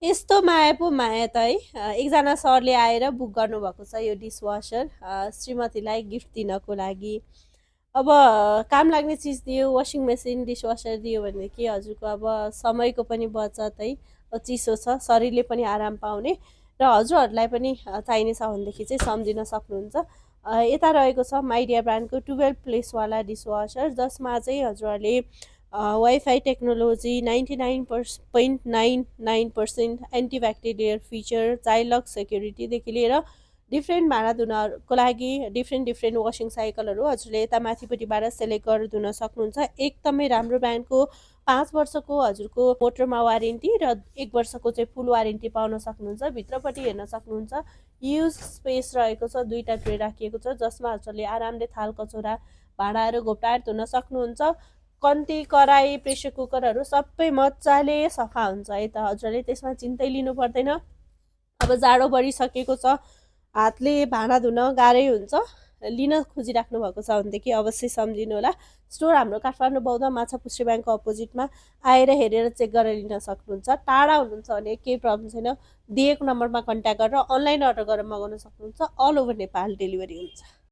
यस्तो माया पो माया त है। एकजना सरले आएर बुक गर्नुभएको छ यो डिसवासर श्रीमतीलाई गिफ्ट दिनको लागि। अब काम लाग्ने चिज दियो, वासिङ मेसिन डिसवासर दियो भनेदेखि हजुरको अब समयको पनि बचत है। चिसो छ, शरीरले पनि आराम पाउने र हजुरहरूलाई पनि चाहिने छ भनेदेखि चाहिँ सम्झिन सक्नुहुन्छ। यता रहेको छ माइडिया ब्रान्डको 12 प्लेसवाला डिसवासर, जसमा चाहिँ हजुरहरूले wifi technology, 99.99% antibacterial feature, child lock सेक्युरिटीदेखि लिएर डिफ्रेन्ट भाँडा धुनको लागि डिफ्रेन्ट डिफ्रेन्ट वासिङ साइकलहरू हजुरले यता माथिपट्टिबाट सेलेक्ट गरेर धुन सक्नुहुन्छ। एकदमै राम्रो ब्रान्डको 5 वर्षको हजुरको मोटरमा वारेन्टी र 1 वर्षको चाहिँ फुल वारेन्टी पाउन सक्नुहुन्छ। भित्रपट्टि हेर्न सक्नुहुन्छ युज स्पेस रहेको छ, 2टा ट्रे राखिएको छ जसमा हजुरले आरामले थाल कचौरा भाँडाहरू घोप्टाएर धुन सक्नुहुन्छ। कन्ती कराई प्रेसर कुकरहरू सबै मजाले सफा हुन्छ है त, हजुरले त्यसमा चिन्तै लिनु पर्दैन। अब जाडो बढिसकेको छ, हातले भाँडा धुन गाह्रै हुन्छ, लिन खोजिराख्नु भएको छ भनेदेखि अवश्य सम्झिनु होला। स्टोर हाम्रो काठमाडौँ बौद्ध माछापुच्छ्रे ब्याङ्कको अपोजिटमा आएर हेरेर चेक गरेर लिन सक्नुहुन्छ। टाढा हुनुहुन्छ भने केही प्रब्लम छैन, दिएको नम्बरमा कन्ट्याक्ट गरेर अनलाइन अर्डर गरेर मगाउन सक्नुहुन्छ। अल ओभर नेपाल डेलिभरी हुन्छ।